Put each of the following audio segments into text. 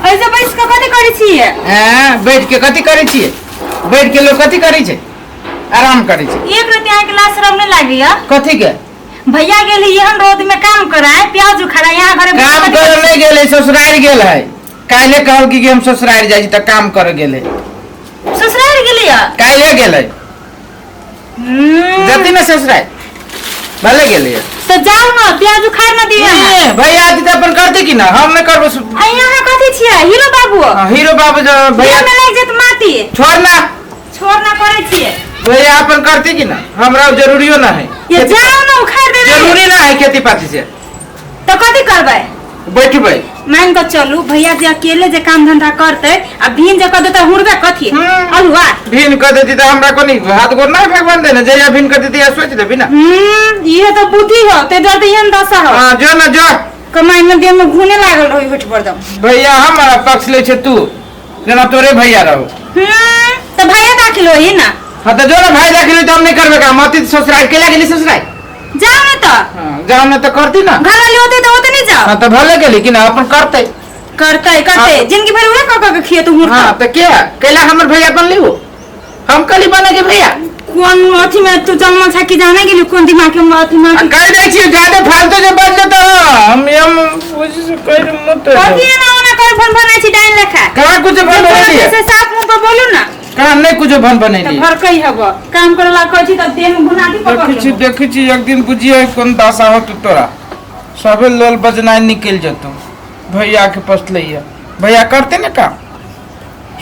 ऐसे बैस कऽ कथी करै छियै? ऐं, बैठ के कथी करै छियै? बैठ के लोग कथी करै छै? आराम करै छै। एक रति अहाँके लाज शरम नहि लागैया? कथी के? भैया गेल एहन रौद में काम कराए, प्याज उखाड़ाए, यहाँ घरे बैस काम कऽ करे कथी नहि गेलै, ससुरारि गेल है। काल्हे कहल कि हम ससुरारि जाइ छी तऽ काम करे गेलै। ससुरारि गेलैया? काल्हे गेलै। जल्दी ना ससुराल भले गेलै। तो जाओ ना, प्याज उखाड़ ना दिए। ए, भैया आती तऽ अपन करते कि ना, हम नहि करबो। आ यहाँ कथी छियै हीरो बाबू? हाँ, हीरो बाबू जो भैया देह में लागि जायत माटी। छोड़ ना। छोड़ ना करै छियै। भैया अपन करते कि ना, हमरा जरूरियो ना है। ये जाओ ना उखाड़ देबै। जरूरी ना है खेती पाती से। तो कथी करबै? बैठबै। मान कऽ चलू भैया जे अकेले जे काम धंधा करतै आ भीन जे कऽ देतै हुड़बे कथी? अलुआ। भीन कऽ देती तऽ हमरा कोनी हाथ गोर नहीं भगवान देने, जहिया भीन कऽ देती सोच लेबी ना। इहे तो बुद्धि हो ते डर एहन दशा हो। हाँ, जो ना जो। कमाई में देह में घूने लागल रही होठ पर दम। भैया हमारा पक्ष ले छे तू, जेना तोरे भैया रहो। तो भैया दाखिल होई ना। हाँ तो जो ना भाई दाखिल होई तो हम नहीं करबे काम, अति ससुराल के लागली ससुराल। जाओ ना तो। हाँ, जाओ ना तो करती ना। घर वाली होते तो होते नहीं जाओ। हाँ तो भले गेली कि ना अपन करते। करते करते। हाँ। जिंदगी भर उहे कह कह के खिए तू हुरता। हाँ तो क्या कैला हमर भैया बनली हो, हम कली बने के भैया। कोन अथी में तू जन्म छा कि जाने गेली कोन दिमाग के अथी में। आ, कह दै छियै ज्यादा फालतू जे बाजले तो हम हम बुझ कर मत। कथी ना ओना कर भन भनाइ छी डाइन लेखा। कहाँ कुछ भन बनेली? से साफ मुंह पर बोलू ना। कहाँ नहीं कुछ भन बनेली? त भरकै हब काम करला कहै छी त देह में घुनाटी पकड़ देखै छी लेबो। देखै छी एक दिन बुझिए कोन दशा होत तोरा, सबे लोल बजनाइ निकलि जेतौ। भैया के पसलैया भैया करते ने काम,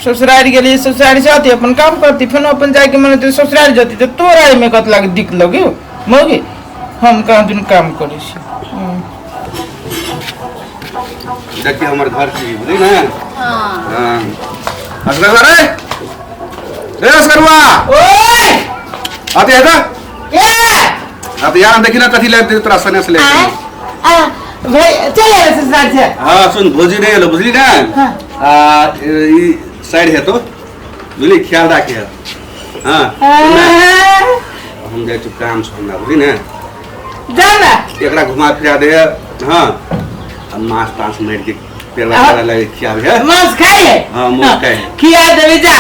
ससुरारि गेली ससुरारि से आती अपन काम करती, फेनो अपन जाय के मन होतै ससुरारि जती, तो तोरा एहिमे कत लागे दिक लगे मौगी, हम कहाँ दिन काम करै छी। देखिए हमर घर छी बुझली ने। हाँ असगर रे रे असगरुआ। ओए आते है ना के आते यार देखी ना कथी ले तोरा सने से ले। आय आ भाई चल आए ससुराल से। हाँ सुन भौजी नहीं एलो बुझली ना। हाँ। आ ई साइड है तो बुझली ख्याल राखे है। हाँ सुन ना, हम जाइ छी काम से हमरा बुझली ना। जा ना एकरा घुमा फिरा दे। हाँ आ माछ ताछ मारि के पेला हाँ। तेला लगे खियाबे है। मांस खाई है? हाँ, मांस खाई है। खिया देबे जा।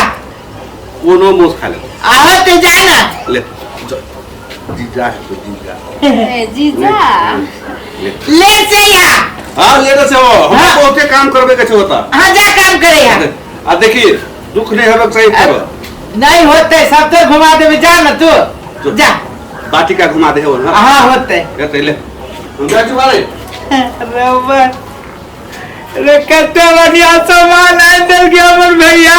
कोनो मांस खा ले। आहो ते जा ना। ले जीजा है तो जीजा। ए, जीजा। ले। ले से या। हाँ ले से हो। हम हाँ। बहुते काम करबे के छै होता। हाँ जा काम करे या। आ देखी दुख नहीं होबे के चाही तोरा। नहीं होते सब तो घुमा देबे जा ना तू। जो। जा। बाटिका घुमा दे हो ना। हाँ होते। ले ते ले। हम जा चुका रे। रबर रे कते बढ़िया सामान आनि देलकै हमर भैया।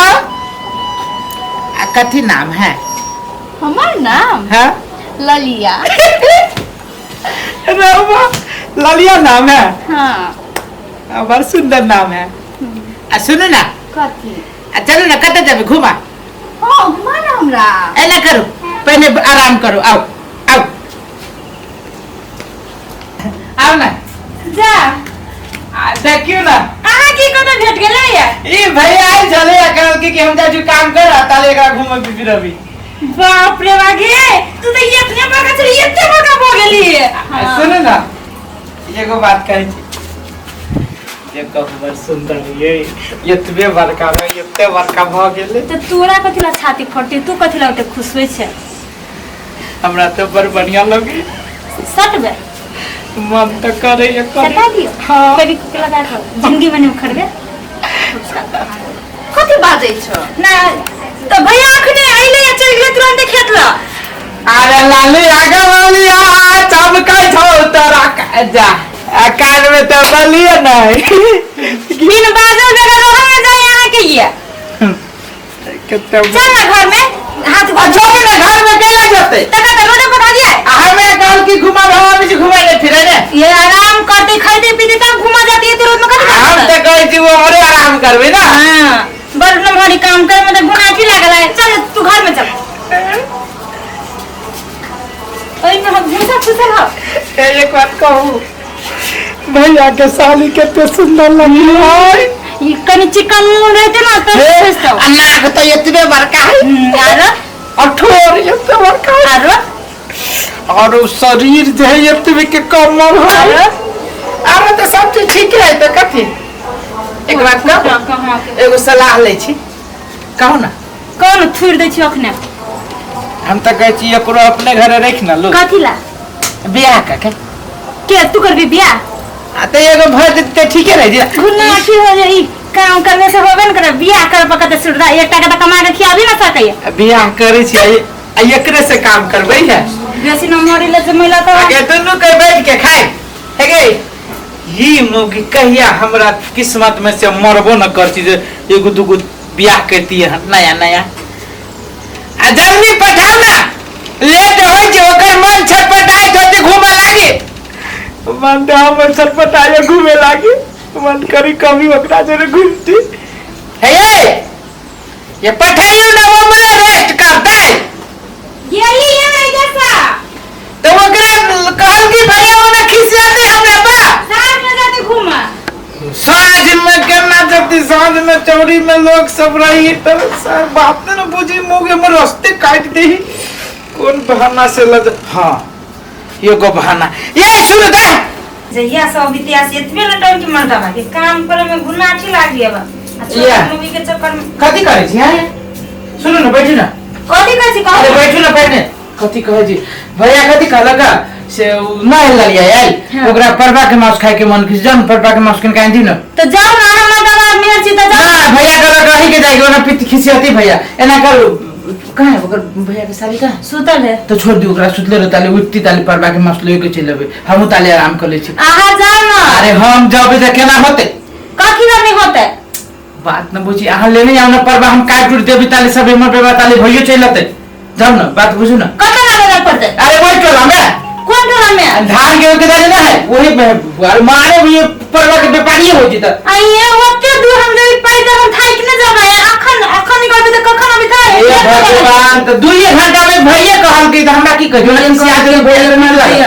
आ कथी नाम है? हमर नाम? हाँ? ललिया। रउआ ललिया नाम है? हाँ। आ, बड़ सुंदर नाम है। आ सुनू ना। कथी? आ चलू ना कतऽ जेबै घुमा? हाँ घुमा ना हमरा। एना करू पहिने आराम करू, आउ आउ आउ ना। जा। आ, देखियौ ना। अहाँ की कतऽ भेट गेलै या? ई भैया आयल छलै आ कहलकै कि हम जाइ छी काम कर आ ताले एकरा घूमबी फिरबी। बाप रे बागे, तू तऽ एतने बड़का छली, एते बड़का भऽ गेली। आ, सुनू ना एगो बात कहै छी, जे कहू बड़ सुंदर ये एतबे बड़का रहे एते बड़का भऽ गेलै। तऽ तोरा कथी ला छाती फटतै, तू कथी ला ओते खुश होइ छै? हमरा तऽ बड़ बढ़िया लगे। सटबे? मन तऽ करैया करे। सटा दियौ? हाँ। फेविक्विक लगा कऽ जिंदगी में नहीं उखड़बे। कथी बाजै छौ? ना तऽ भैया अखने अइले या चलि गेलै तुरंते खेत लऽ। अरे लाली आगे वालिया चमकै छौ तोरा जा आ कान में तऽ बलिए नहीं। बिन बाजल बेगर रहल ना जाय अहाँ के ये। कते चल ना घर में हाथ आ छोड़ ना घर में केला जते। तका तऽ रोडे पर भागिए। आ हमें कहल कि घुमा हम इसे घुमा ले फिरे ने। ये आराम करते खाते पीते तब घुमा जाती है तो रोड में कथी हम करते? तऽ कहै छी वो हमरे आराम करबे ना। हाँ बड़ नमहरी काम कर में तऽ गुनाठी लागल है। चल तू घर में चल। ओई में हम घुसा फुसल हो। ए, एक बात कहू भैया के साली कते सुंदर लगी है। ई कनि चिकन मुंह रहते ना तब खुश हो। आ नाक तो एतबे बड़का है। आरो? और ठोर एते बड़का है। आरो? और उ शरीर जे है एतबे के कमर है। आरो? आरो तो है तऽ कथी एक बात कहू कहाँ के एगो सलाह लै छी कहू ना कौन थुरि दै छी अखने हम तऽ कहै छी एकरो अपने घरे राखि ने लो कथी ला बियाह कऽ के के तू करबी बियाह आ तऽ एगो भऽ जेतै ठीके रहि जेतै घुना की हो जाई काम करने से होबे न करे बियाह कर पकत सुरदा एकटा के त कमा के खियाबी ना सकैया बियाह करै छी आ एकरे से काम करबै है बेसी न मरी ले जमैला तो आगे दुनू के बैठ के खाए हे गे ई मौगी कहिया हमरा किस्मत में से मरबो न कर छी जे एगो दूगो बियाह करती हन नया नया आ जल्दी पठाओ ना लेट होइ छै ओकर मन छटपटाइत होते घूमे लागी मन तऽ हमर छटपटाए घूमे लागी मन करी कभी ओकरा जरे घूमती हे ये ये पठाइयो ना वो मला रेस्ट करतै यही है जैसा तऽ ओकरा कहल कि भैया ओना खिसियाते हमरा पा साथ में जाते घूमा साँझ में केना जती साँझ में चौरी में लोग सब रही तो सर बात न बुझी मुँह में रस्ते काट दे कौन बहाना से लज हाँ एगो बहाना ये सुन दे जहिया सब इतिहास एतबे न टाइम के मरदा बा के काम करे में घुनाठी लागी अब आ या। छोट मूवी के चक्कर में कथी करै छी हैं सुनू ना बैठू ना कथी कहै छी अरे कहू बैठू ना पहिने कथी कहै छी भैया कथी कहलक से उ ना ललिया आयल हाँ। ओकरा परबा के मांस खाए के मन किस जान परबा के मांस किन के आनि ना तो जाओ ना हम मरदा बा मेयर छी तो जाओ ना भैया कहलक रही के जाएगी ओना पित खिसियती भैया एना करू कहाँ है ओकर भैया के साली कहाँ है? सुतल है तो छोड़ दियो ओकरा सुतले रह ताले उठती ताले परबा के मांस लेके चलि अबै हमहूँ ताले आराम कर लै छी अहाँ जाओ ना अरे हम जब तऽ केना होते कथी ला नहीं होते बात न बुझी अहाँ लेने आउ ना परबा हम काटि उटि देबी ताले सब एमहर बेबा ताले भइयो चलि अतै जाउ ना बात बुझू ना कत लागे पड़ते अरे वही टोला में कोन टोला में धान गेहूं के दाने ना है वही में अरे मारे भी परबा के व्यापारी हो जीता आ ये ओते दूर हम जब पैदल हम थाकि न जबै अखन अखन निकलबै तऽ कखन अबै था हे भगवान तो दुइये घंटा में भइये कहल की तऽ हमरा की कहियो लेकिन सिया के भइया के मार लगे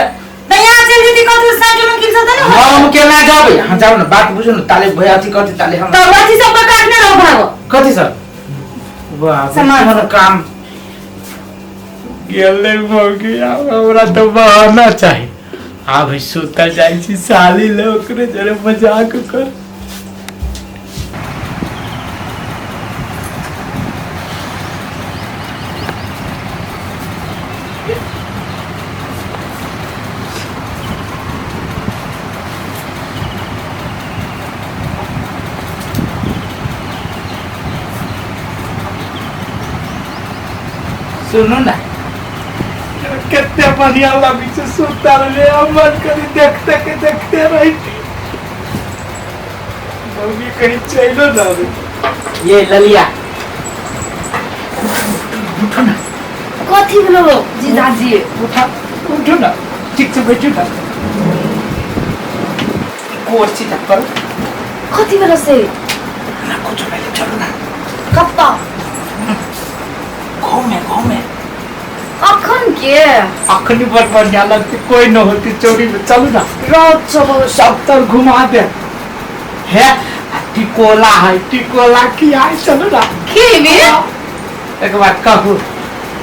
तऽ यहाँ चलि जेती कतौ साइकिल में किल सकते ने हम केना जाबै अहाँ जाउ ने बात बुझू ने ताले भैया अथी करती ताले हम तऽ अथी सब के काटने रहो भागो कथी सर वाह सामान। सामान काम गेलै मौगी आब हमरा तऽ बहाना चाही आब सुतल जाइ छी साली ले ओकरे जरे मजाक कर सुनू ना कते बढ़िया लगै छै सुतल रे मन करी देखते के देखते रही मम्मी कहीं चलो ना ये ललिया उठो ना कथी भेलो जीजाजी उठा उठो ना ठीक से बैठो ना कोर्स सीधा करो कथी भेलो से ना कुछ पहले चलो ना कत्ता घूमे घूमे अखन के अखनी बड़ बढ़िया लगती कोई न होती चोरी में चलो ना रात सब सब तर घुमा दे है आ टिकोला है टिकोला की आए चलो ना खेबी एक बात कहू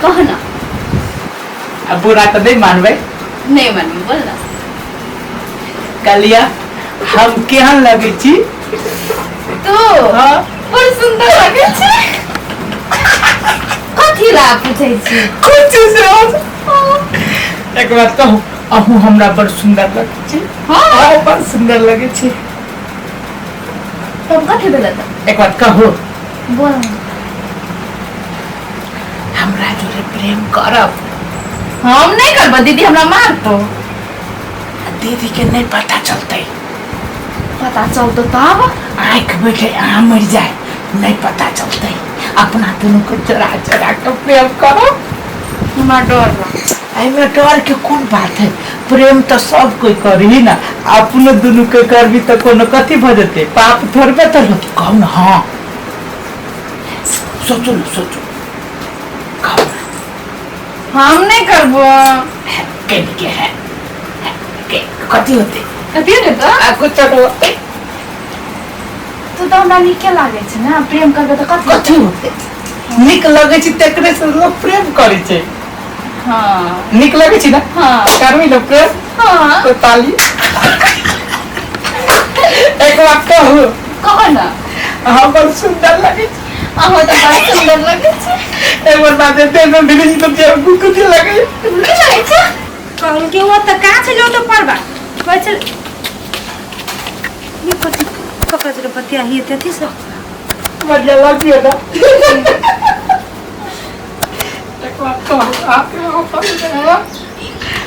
कह ना अब बुरा तो नहीं मानबे नहीं मानबे बोल ना कलिया हम केहन लगे छी तू हाँ बड़ सुंदर लगे छी कथी ला पूछै छी कुछ से एक बात कहू अहू हमरा बड़ सुंदर लगे छी हाँ हाँ बड़ सुंदर लगे छी तब कथी भेलै तऽ एक बात कहू बोल ना। हमरा जोरे प्रेम करब हम नहीं करबो दीदी हमरा मारतो दीदी के नहीं पता चलते पता चलतो तब आँख बैठे अहाँ मर जाए नहीं पता चलते अपना दोनों को चोरा चोरा के प्रेम करो हमरा डर लागे एहिमे डर के कोन बात है प्रेम तो सब कोई करी ना अपनो दुनू के करबी तो कोनो कथी भऽ जेतै पाप थोड़बे तऽ होतै कहू ना हाँ सोचू ना सोचू कहू ना हम नहीं करबो के के है के कथी होतै कथी होतै तऽ आ कुछ तो होतै तू तऽ हमरा नीके लागै छै ने प्रेम करबै तऽ कथी कथी होतै नीक लगै छै तकरे से लोक प्रेम करै छै हाँ नीक लगै छै ना हाँ करबी ने प्रेम हाँ तो ताली कहू। कहो ना। अहाँ बड़ सुंदर लगै छी। अहाँ तऽ बड़ सुंदर लगै छी। एक बार बात देह में भिड़ी छी तऽ देह कुकुर लगै। की लगै छै? कहलकै ओ तऽ का छलै ओ तऽ परबा कहै छलै ई कथी ककरा जरे बतिया हिए तेथी से बढ़िया लगिए ना। एक बात कहू, अहाँके अपन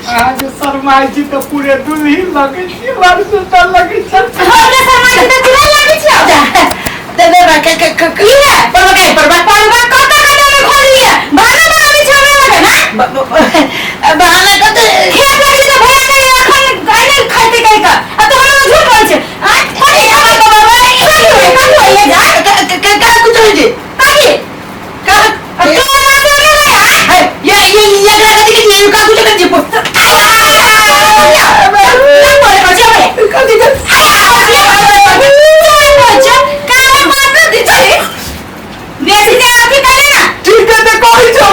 अहाँ जे शरमाइ छी तऽ पूरे दुल्ही लगै छी, बड़ सुन्दर लगै छै। हमरा शरमाइ छी तऽ दुल्हन लगै छी। दे दे बा के के के की है परबा के परबा परबा कत कत में खोलिए बहाना बनाबै छै हमरा लगे ना। बहाना कते खेत लगले तऽ भैया के अखन अइने खैते कहि कऽ आ तू हमरा झूठ बोलै छै। आ कथी हमरा बाबा कथी होय, कथी होय जा? के के का कुछ होइ छै? कथी का आ तोरा बाप रे रे है ये ये ये का कथी के ये का कुछ कर जे ना बोले कथी होय कथी के ठीक है तऽ कहै छौ।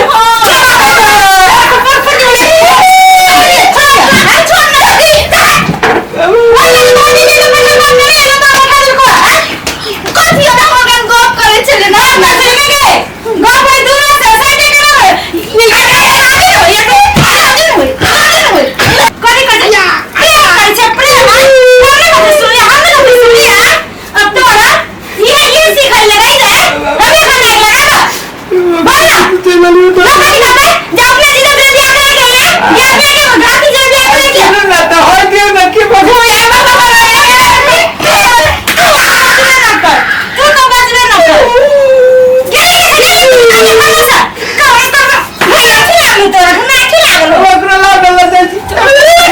ना तऽ होइ दियौ ना की बजै। ओकरो लागल जाइ छी।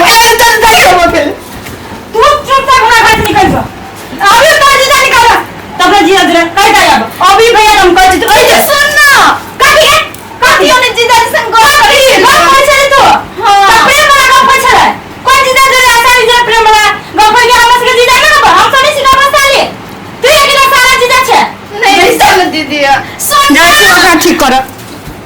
ए, चल जाइ हम अकेले। अभी